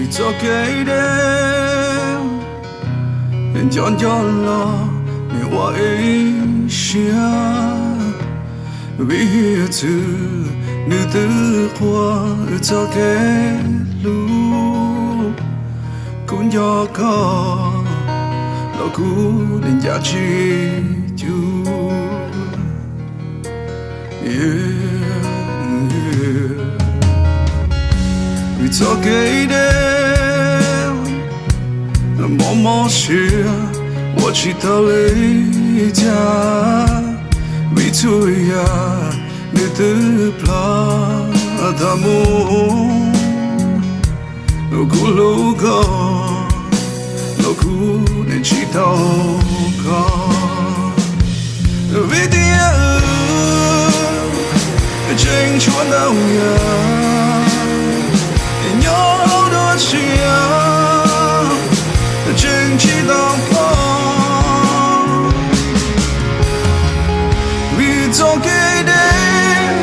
Txoj kev deb, nco nco los nim ua ib siab, vim hiav txwv nws twb qhuas txoj kev hlub. Kuv nco koj los kuv nim ncav tsis cuag. Vim txoj kev deb, mob mob siab ua tsis tau li cas, vim txhua yam nws twb ploj tag mus. Kuv hlub koj los kuv nim tsis tau koj, vim tias wb tseem tshuav ntau yam nyob dua tshiab, tseem tsis tau ploj. Vim txoj kev deb,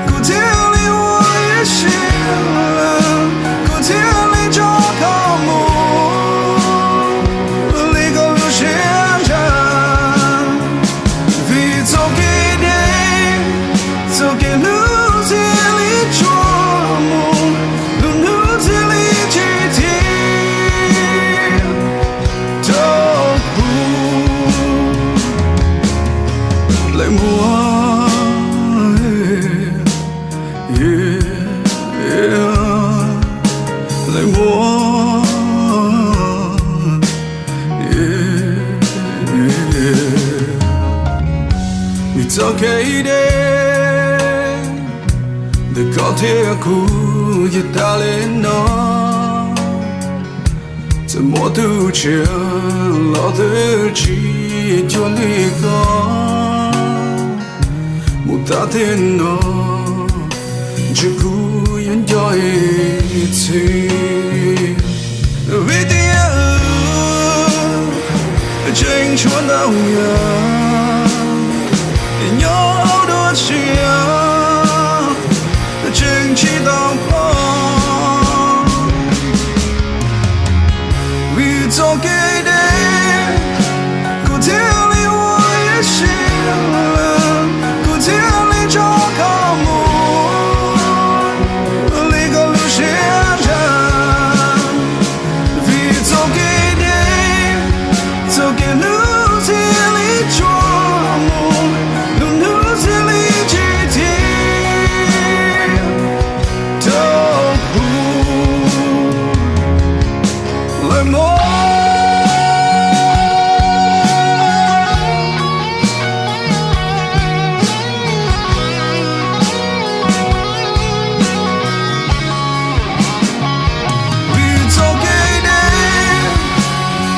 kuv thiaj li ua ib siab, kuv thiaj li tso koj mus li koj lub siab ntshai. Vim txoj kev deb, txoj kev hlub thiaj li tsuas mus, lub hnub thiaj li tsis thim rau kuv. Leej muam, leej muam, vim txoj kev deb ntawm koj thiab kuv yog tas li no. Txawm muaj tus tshiab los twb tsis cuag li koj. Mus tas tiam no, ntshe kuv yuav nco ib txhis, vim tias wb tseem tshuav ntau yam nyob dua tshiab, tseem tsis tau ploj. Vim txoj kev deb, kuv thiaj li ua ib siab, kuv thiaj li tso koj mus li koj lub siab ntshai. Vim txoj kev deb, txoj kev hlub thiaj li tsuas mus, lub hnub thiaj li tsis thim rau kuv. Leej muam, vim txoj kev deb,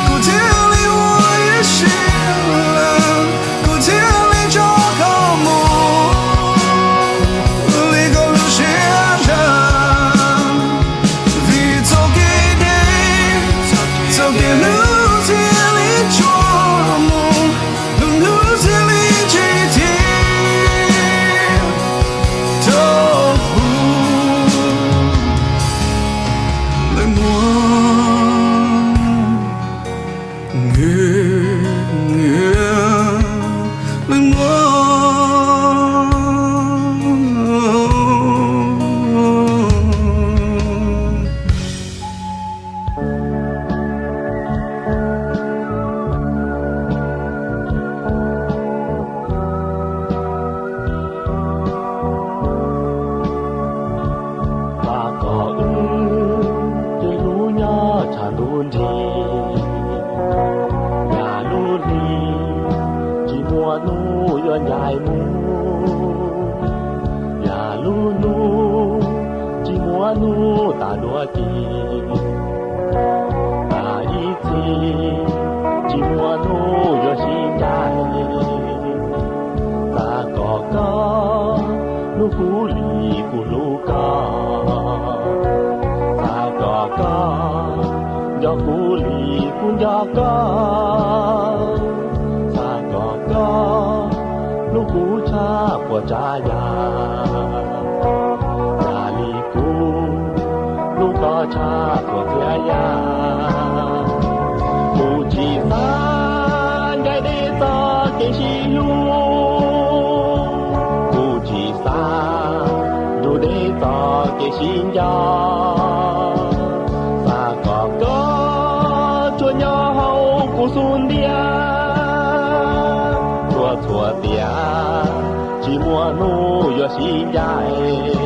kuv thiaj li ua ib siab, kuv thiaj li tso koj mus li koj lub siab ntshai. Vim txoj kev deb, txoj kev hlub thiaj li tsuas mus, lub hnub thiaj li tsis thim rau kuv. Leej muam, leej muam. Vam kom wb tej hnub nyob tshav ntuj nrig, yam lub hli tsis muaj hnub yuav ncaim mus, yam lub hnub tsis muaj hnub tas dua ci. Tam ib txhis tsis muaj hnub yuav sib ncaim. Vam kom koj hlub kuv li kuv hlub koj, vam kom koj nco kuv li kuv nco koj, vam kom koj hlub kuv tshaj puas tsav yam, yam li kuv hlub koj tshaj tuag txias yam. Kuv tsis xav ncaim deb txoj kev sib hlub, kuv tsis xav nrug deb txoj kev sib ncaj. Xav kom koj tsuas nyob hauv kuv xub ntiag, txhua txhua tiam tsis muaj hnub yuav sib ncaim.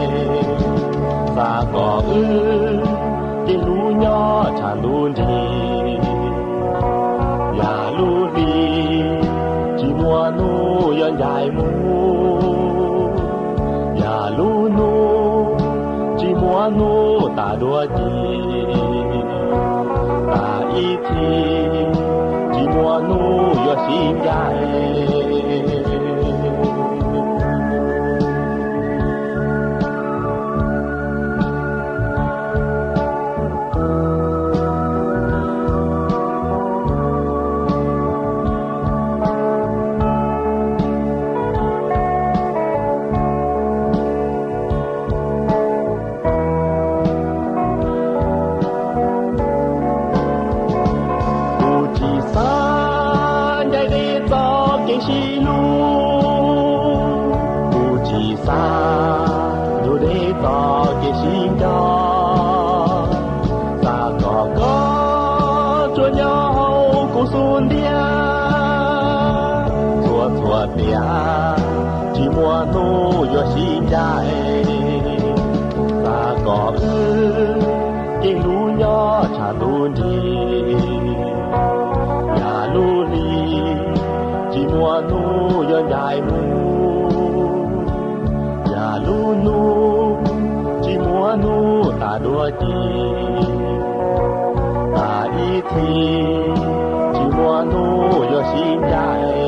Xav kom wb kev hlub nyob tshaj ntuj nrig, yam lub hli tsis muaj hnub yuav ncaim mus, yam lub hnub tsis muaj hnub tas dua ci, tas ib txhis tsis muaj hnub yuav sib ncaim. Kuv tsis xav ncaim deb txoj kev sib hlub, kuv tsis xav nrug deb txoj kev sib ncaj. Xav kom koj tsuas nyob hauv kuv xub ntiag, txhua txhua tiam tsis muaj hnub yuav sib ncaim. Xav kom wb kev hlub nyob tshaj ntuj nrig, yam lub hli tsis muaj hnub yuav ncaim mus, yam lub hnub tsis muaj hnub tas dua ci, tas ib txhis tsis muaj hnub yuav sib ncaim.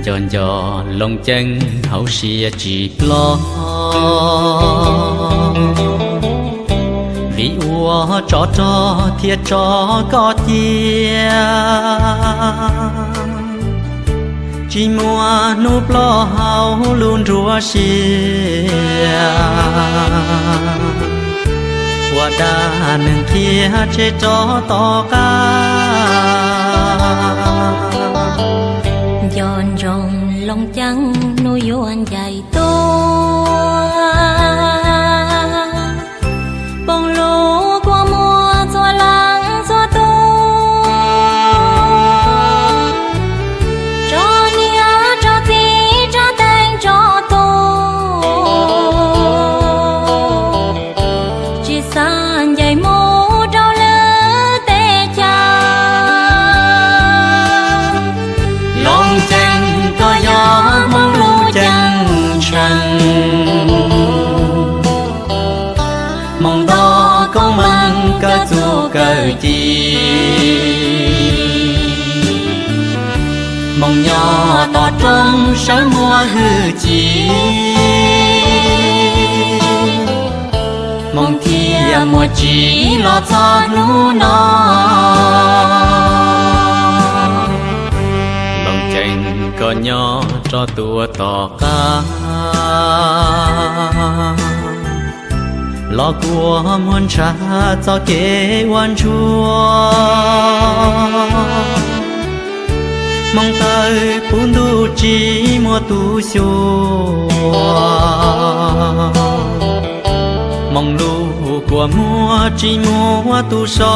Nco nco Looj Ceeb hauv siab tsis ploj, vim ua tsov rog thiaj tso koj cia. Tsis muaj hnub ploj hauv lub nruab siab, ua dab neeg khiav tseg rov tom qab. Nco ntsoov Looj Ceeb hnub yuav ncaim tuaj, poob lub kua muag txhua leej txhua tus, tso niam tso txiv tso teeb tso tu, tsis xav ncaim mus rau lwm teb chaws. Looj Ceeb koj yog Hmoob lub ceeb tsheej, Hmoob nto koob meej kawm txuj kawm ci, Hmoob nyob tom roob sawv muaj hwj chim, Hmoob thiaj muaj tsim los txog hnub no. Looj Ceeb koj nyob rov tuaj tom qab, los kua muag ntshav txoj kev ua ntsuag. Hmoob tawg puv ntuj tsis muaj tus xyuas, Hmoob lub kua muag tsis muaj tus so.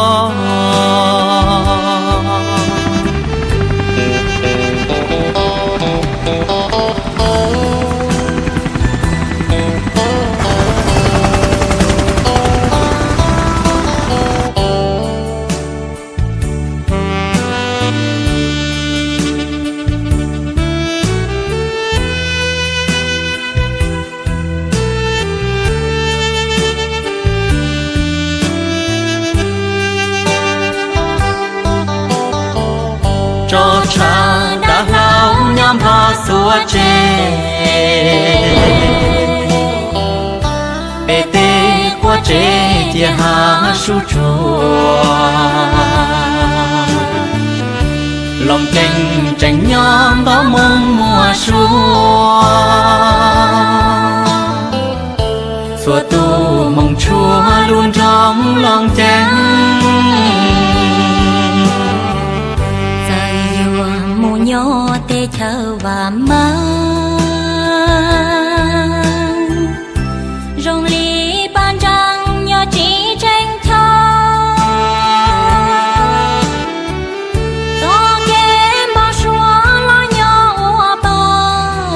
Sab dav hlau nyob npog xuav tseg, peb tej quav tsev cia hav sub tsuag. Loos ceeb tseem nyob ntaub moo muaj suab, txhua tus moog tshuav lub nroog Loos Ceeb. Txawm yuav mus nyob teb chaws vam meej, zoo li paj ntseeg nyob tsis tseeb chaw, txoj kev npau suav los nyob ua pag,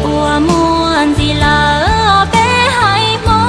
puas muaj ntxiv lawm peb haiv Hmoob.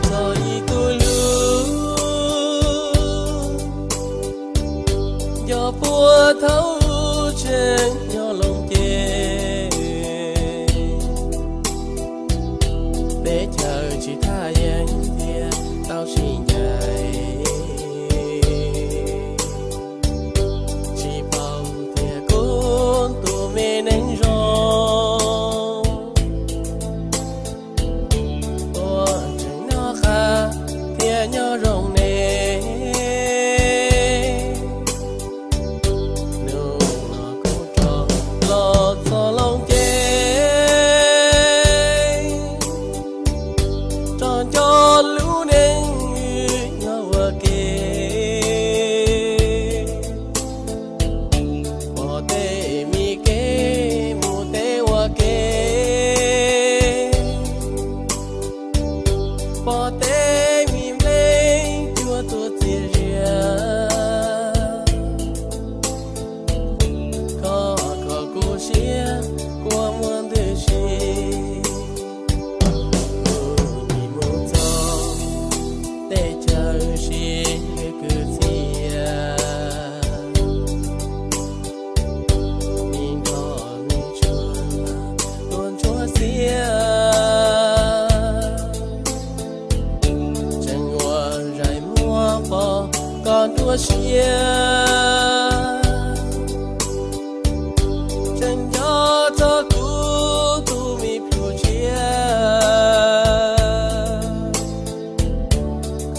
Txog ib tug lub nco puag thaum tseem nyob Loos Ceeb, teb chaws tsis thaj yeeb thiab tau sib ncaim, tsis paub tias kuv tus me neej zoo puas tseem noj qab thiab nyob zoo ne. Hnub no kuv rov los txog Loos Ceeb, rov nco lub neej nyob ua ke, pom tej me kev mus tej ua ke, pom tej me nplej cuab tuaj txias zias. Koj kho kuv siab kua muag ntws si, kuv nim mus txog teb chaws sib lwb kwv txhiaj, ib nrog me tsuag tuaj ntsuag xiab, tseem ua zais muag pom koj nruab siab, tseem nco txog kuv tus me plhu tshiab.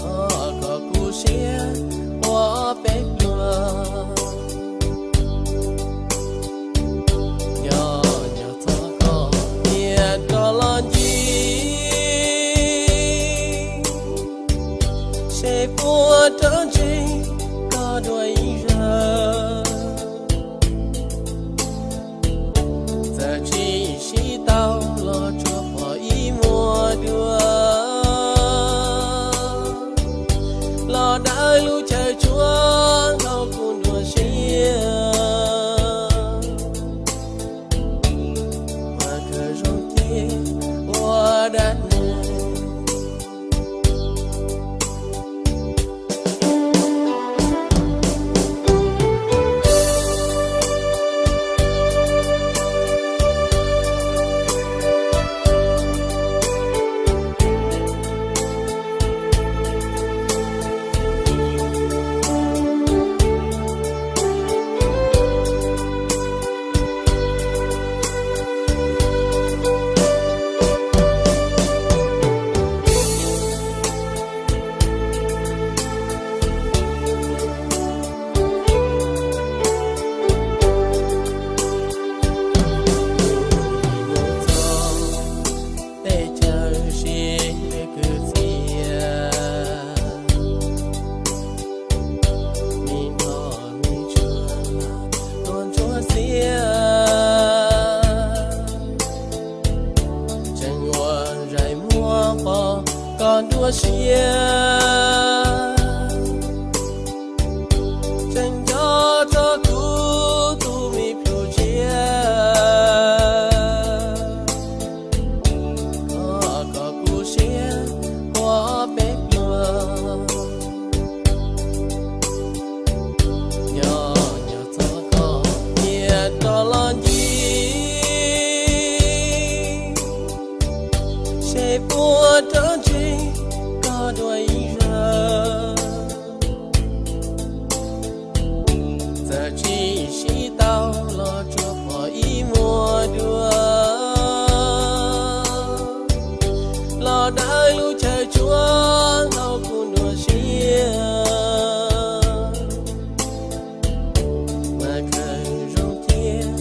Koj kho kuv siab ua peb pluag, nco nco txog koj niam rov los ncig, seb puas rov ntseeg koj dua ib zaug. Txawm tsis sib tau los tsuas pom ib muag dua, los dawb lub chaw tsuag hauv kuv nruab siab, mas khaws zoo ceg ua dab neeg. Nruab siab tseem nco txog kuv tus me plhu tsiaj, koj kom kuv siab ua peb pluag. Nyob nyob txog koj niam rov los ncig, seb puas rov ntsib koj dua ib zaug. Txawm tsis sib tau los tsuas pom ib muag dua, los dawb lub chaw tsuag ntau kuv nruab siab, mas khaws zoo thiab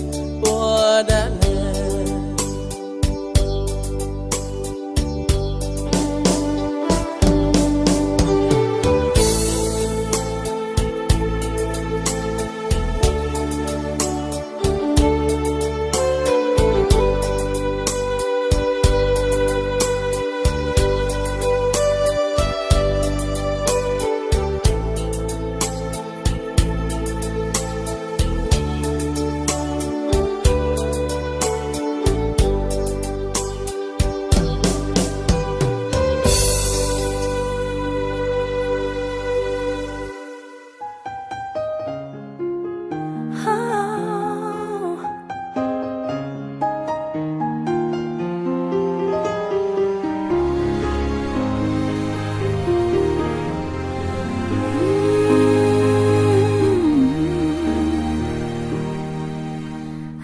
ua dab neeg.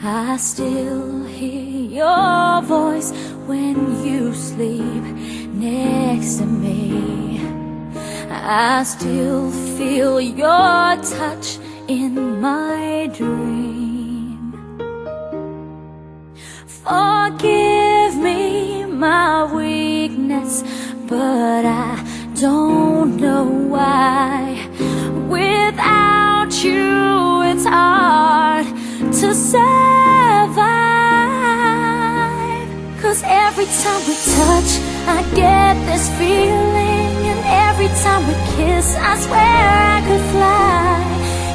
I still hear your voice when you sleep next to me. I still feel your touch in my dream. Forgive me my weakness, but I don't know why. Without you, it's hard to survive. 'Cause every time we touch, I get this feeling, and every time we kiss, I swear I could fly.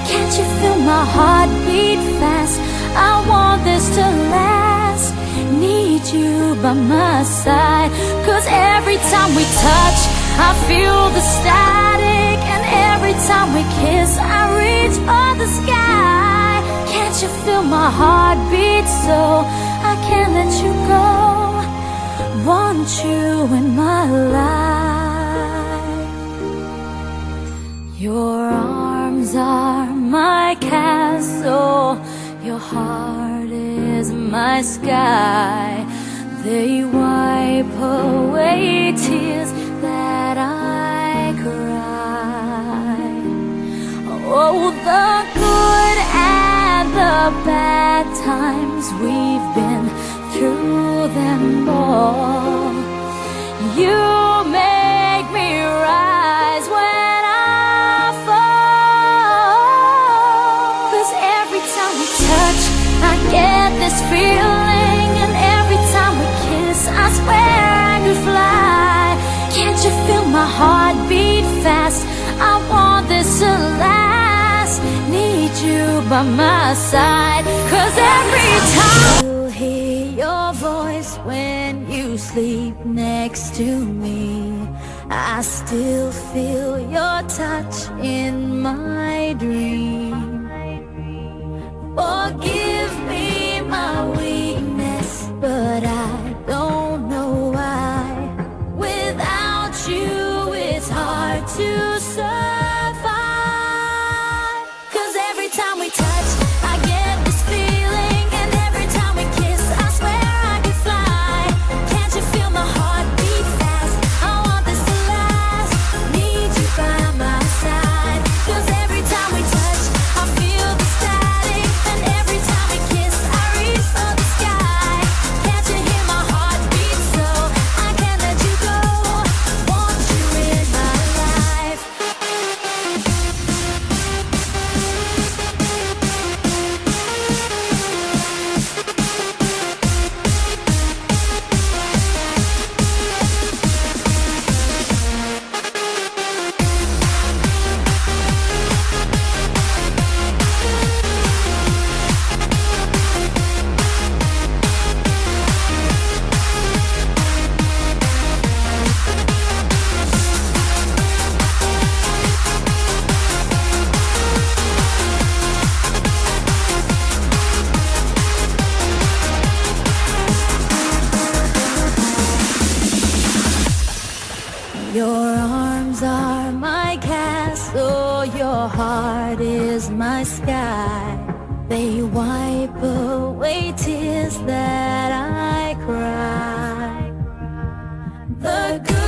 Can't you feel my heart beat fast? I want this to last. Need you by my side. 'Cause every time we touch, I feel the static, and every time we kiss, I reach for the sky. Can't you feel my heart beat so? I can't let you go. Want you in my life. Your arms are my castle, your heart is my sky. They wipe away tears that I cry. Oh, the good and the bad times, we've been through them all. You make me rise when I fall. 'Cause every time we touch, I get this feeling, and every time we kiss, I swear I could fly. Can't you feel my heart beat fast? I want this to last. Need you by my side. 'Cause every time I still hear your voice when you sleep next to me. I still feel your touch in my dream. Forgive me my weakness, but I don't know why. Without you, it's hard to survive. 'Cause every time we touch, I get this feeling, and every time we kiss, I swear I could fly. Can't you feel my heart beat fast? I want this to last. Need you by my side. 'Cause every time we touch, I feel the static, and every Your arms are my castle, your heart is my sky. They wipe away tears that I cry. The good